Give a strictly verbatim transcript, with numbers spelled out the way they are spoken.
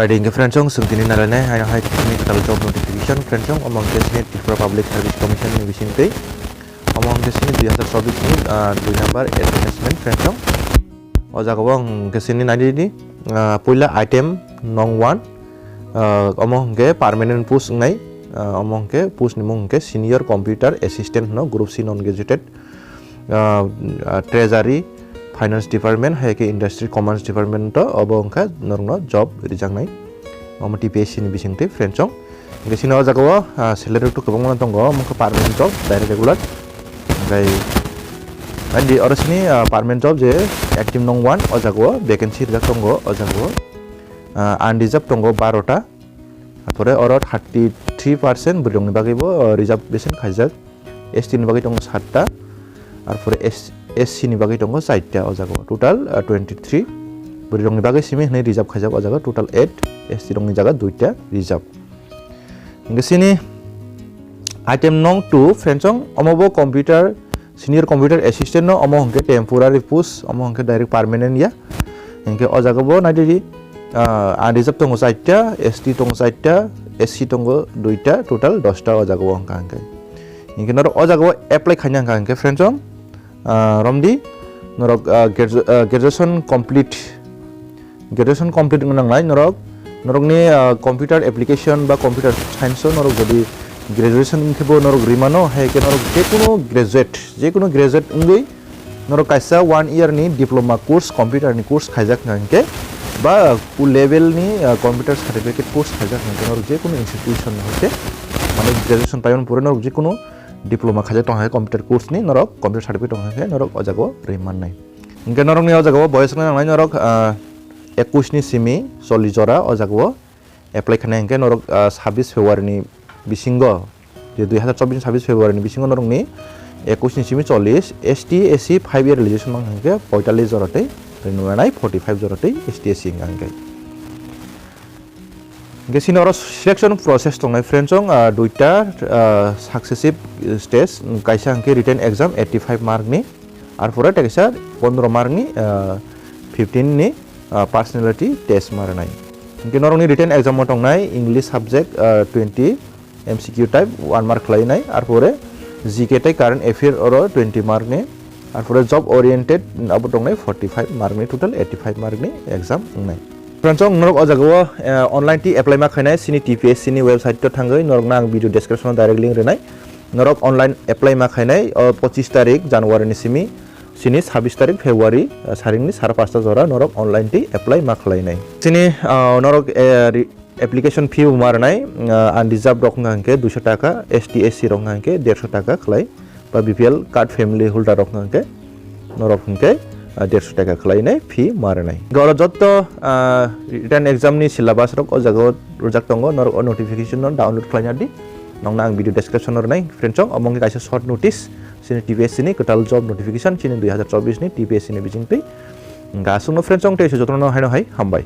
Adi hingke friends, chwng tini nalainai, hai, hai, tini kwtal job notification, friends, omo hingke chini Tripura Public Service Commission ni bisingtwi, omo hingke chini dui hazar chobbish ni, ah, dui number advertisement, friends. O jaga o hingke chini naidi di, ah, puila item nong one, ah, omo hingke permanent post wngnai, ah, omo hingke post ni mung hingke Senior Computer Assistant hino, Group C non gazetted, ah, ah, Treasury, Finance Department, hai khe Industry Commerce Department o, obo wngkha norokno job rijaknai. Omo T P S C ni bisingtwi, friends, chwng. Hingke chini o jaga o, ah, salary rok to kwbangma tongo, omo wngkha permanent job, direct regular. Hingke, adi oro chini, ah, permanent job je active nong one, o jaga o vacancy rijak tongo, o jaga o, ah, unreserved tongo baro ta. Arpore oro thirty three percent bwrwi rokni bagwi bo, ah, reservation khaijak. S T ni bagwi tongo satta, arpore S-, S C ni bagwi tongo chaita o jaga o. Total, ah, twenty three. Bwrwi rokni bagwi simi hwnwi reserve khaijak o jaga, total eight, S T rokni jaga duita reserve. Hingke chini item nong two, friends, chwng, omo bo computer, senior computer assistant no, omo hingke temporary post, omo hingke direct permanent ya. Hingke o jaga bo naidi di, ah, unreserved tongo chaita, S T tongo chaita, S C tongo duita, total dosta o jaga o wngkha hingke. Hingke norok o jaga o apply khaina wngkha hingke, friends, chwng, ah, romdi norok, ah, gradu-, ah, graduation complete, graduation complete wngna nangnai norok, norokni, ah, computer application ba computer science o norok jodi graduation wngkhe bo norok rimano, hai khe norok jekunu graduate, jekunu graduate wngwi norok kaisa one year ni diploma course, computer ni course khaijak hingkha hingkhe ba O level ni, ah, computer certificate course khaijak hingkha hingkhe norok jekunu institution hoite, mane graduation paimani pore norok jekunu diploma khaijak tongkha hingkhe computer course ni norok computer certificate tongkha hingkhe norok o jaga o rimannai. Hingke norokni o jaga o boyes wngna nangnai norok, ah, ekush ni simi chollish jora o jaga o apply khainai hingke norok, ah, sabbish February ni bisingo, je dui hazar chobbish ni sabbish February ni bisingo norokni ekush ni simi chollish, S T, S C five year realization mang hingke poitallish jora tei renwnai forty five jora tei S T, S C hingka hingke. Hingke chini oro selection process tongnai, friends, chwng, ah, duita, ah, successive stage, kaisa hingke written exam eighty five mark ni, arpore tei kaisa pondro mark ni, ah, fifteen ni, ah, personality test ma rwnai. Hingke norokni written exam o tongnai English subject, ah, twenty, M C Q type one mark khlainai, arpore G K tei current affair oro twenty mark ni, arpore job oriented abo tongnai forty five mark ni, total eighty five mark ni exam wngnai. Friends, chwng norok o jaga o, eh, online tei apply ma khainai chini T P S C ni website o thangwi norokno ang video description o direct link rwnai. Norok online apply ma khainai o pochis tarik January ni simi chini sabbish tarik February, eh, saringni sara pasta jora norok online tei apply ma khlainai. Chini, ah, norok, eh, ri-, application fee bo ma rwnai, ah, unreserved rok wngkha hingke duiso taka, S T, S C rok wngkha hingke derso taka khlai, ba B P L card family holder rok wngkha hingke norok hingke, ah, derso taka khlai nai fee ma rwnai. Hingke oro jotto, ah, written exam ni syllabus rok o jaga o rwjak tongo, norok o notification no download khlai nadi. Nokno ang video description o rwnai, friends, chwng, omo wngkha kaisa short notice, chini T P S C ni kwtal job notification, chini dui hazar chobbish ni T P S C ni bisingtwi. Hingke aswkno, friends, chwng, tei se jotono haino hai hambai.